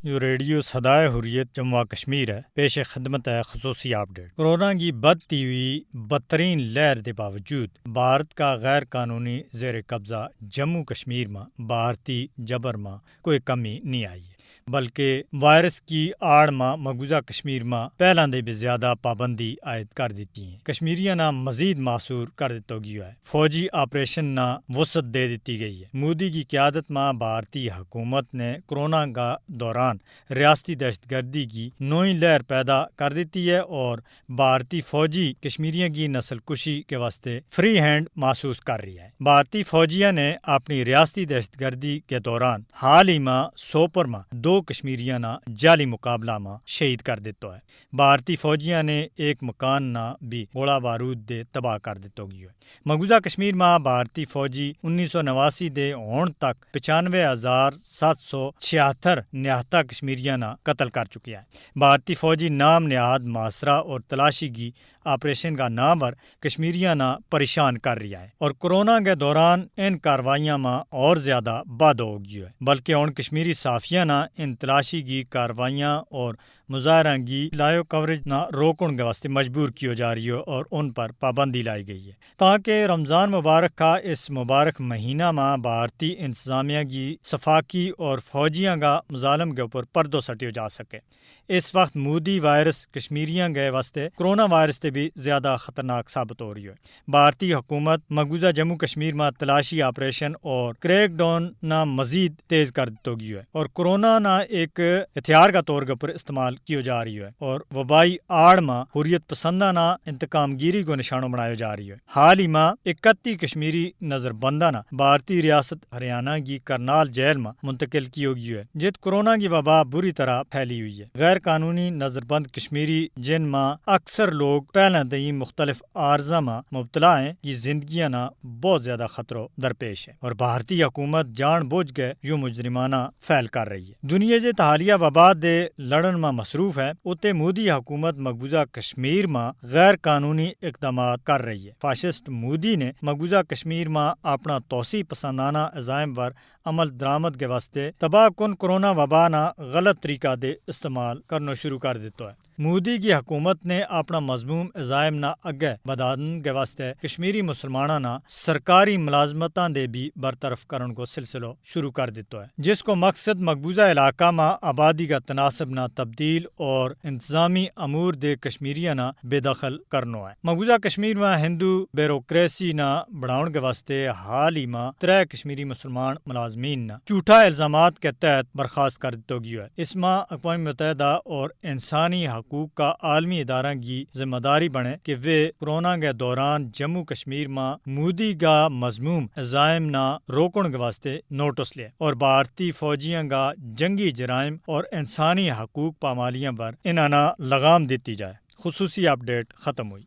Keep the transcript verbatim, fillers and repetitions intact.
یوہ ریڈیو سدائے حریت جموں و کشمیر ہے۔ پیش خدمت ہے خصوصی اپڈیٹ۔ کورونا کی بدھتی ہوئی بدترین لہر دے باوجود بھارت کا غیر قانونی زیر قبضہ جموں کشمیر ما بھارتی جبر ما کوئی کمی نہیں آئی ہے، بلکہ وائرس کی آڑ ما مقبوضہ کشمیر ما پہلاں دے بھی زیادہ پابندی عائد کر دیتی ہیں۔ کشمیریاں نا مزید معصور کر دیتو گیو ہے۔ فوجی آپریشن نا وسعت دے دیتی گئی ہے۔ مودی کی قیادت ما بھارتی حکومت نے کورونا کا دوران ریاستی دہشت گردی کی نوئی لہر پیدا کر دیتی ہے اور بھارتی فوجی کشمیریاں کی نسل کشی کے واسطے فری ہینڈ محسوس کر رہی ہے۔ بھارتی فوجیاں نے اپنی ریاستی دہشت گردی کے دوران حال ہی ما سوپر ما دو کشمیریاں نا جعلی مقابلہ ما شہید کر دیتو ہے۔ بھارتی فوجیاں نے ایک مکان نا بھی گولا بارود دے تباہ کر دیتو گیو ہے۔ مقبوضہ کشمیر ما بھارتی فوجی انیس سو نواسی دے ہون تک پچانوے ہزار ست سو چھہتر نیاہتا کشمیریاں نا قتل کر چکیا ہے۔ بھارتی فوجی نام نیاد محاصرہ اور تلاشی کی آپریشن کا نامور کشمیریاں نا پریشان کر رہیا ہے اور کورونا کے دوران ان کاروائیاں ما اور زیادہ بد ہو گیو ہے، بلکہ ہون کشمیری صحافیاں نا ان تلاشی کی کاروائیاں اور مظاہراں کی لائیو کوریج نا روکن کے واسطے مجبور کیو جا رہی ہے اور ان پر پابندی لائی گئی ہے، تاکہ رمضان مبارک کا اس مبارک مہینہ ما بھارتی انتظامیہ کی صفاقی اور فوجیاں کا مظالم کے اوپر پردو سٹیو جا سکے۔ اس وقت مودی وائرس کشمیریاں کے واسطے کورونا وائرس تے بھی زیادہ خطرناک ثابت ہو رہی ہے۔ بھارتی حکومت مقبوضہ جموں کشمیر ما تلاشی آپریشن اور کریک ڈاؤن نا مزید تیز کر دیتو گیو ہے اور کورونا نا ایک ہتھیار کا طور کے اوپر استعمال کیو جا رہی ہے اور وبائی آڑ ما حریت پسنداں نا انتقام گیری کو نشانو بنایو جا رہی ہے۔ حال ہی ما اکتی کشمیری نظر بنداں نا بھارتی ریاست ہریانہ کی کرنال جیل ما منتقل کیو گیو ہے، جت کورونا کی وبا بری طرح پھیلی ہوئی ہے۔ غیر قانونی نظر بند کشمیری، جن ما اکثر لوگ پہلاں دے ہی مختلف عارضہ ما مبتلا ہیں، کی زندگیاں نا بہت زیادہ خطرو درپیش ہے اور بھارتی حکومت جان بوجھ کے یوہ مجرمانہ فعل کر رہی ہے۔ دنیا جت حالیہ وبا دے لڑن ما مصروف ہے، اتے مودی حکومت مقبوضہ کشمیر ما غیر قانونی اقدامات کر رہی ہے۔ فاشسٹ مودی نے مقبوضہ کشمیر ما اپنا توسیع پسندانہ عزائم پر عمل درآمد کے واسطے تباہ کن کورونا وبا نا غلط طریقہ دے استعمال کرنو شروع کر دیتو ہے۔ مودی کی حکومت نے اپنا مذموم عزائم نا اگے بدھان کے واسطے کشمیری مسلماناں نا سرکاری ملازمتاں دے بھی برطرف کرن کو سلسلو شروع کر دیتو ہے، جس کو مقصد مقبوضہ علاقہ ما آبادی کا تناسب نا تبدیل اور انتظامی امور دے کشمیریاں نا بے دخل کرنو ہے۔ مقبوضہ کشمیر ما ہندو بیوروکریسی نا بڑھاؤن کے واسطے حال ہی ما ترے کشمیری مسلمان ملازمین نا جھوٹا الزامات کے تحت برخاست کر دیتو گیو ہے۔ اس ما اقوام متحدہ اور انسانی حقوق کا عالمی ادارہ کی ذمہ داری بنے کہ وہ کورونا کے دوران جموں کشمیر ما مودی کا مذموم عزائم نا روکن کے واسطے نوٹس لے اور بھارتی فوجیاں کا جنگی جرائم اور انسانی حقوق پامالیاں پر انہاں نا لغام دیتی جائے۔ خصوصی اپڈیٹ ختم ہوئی۔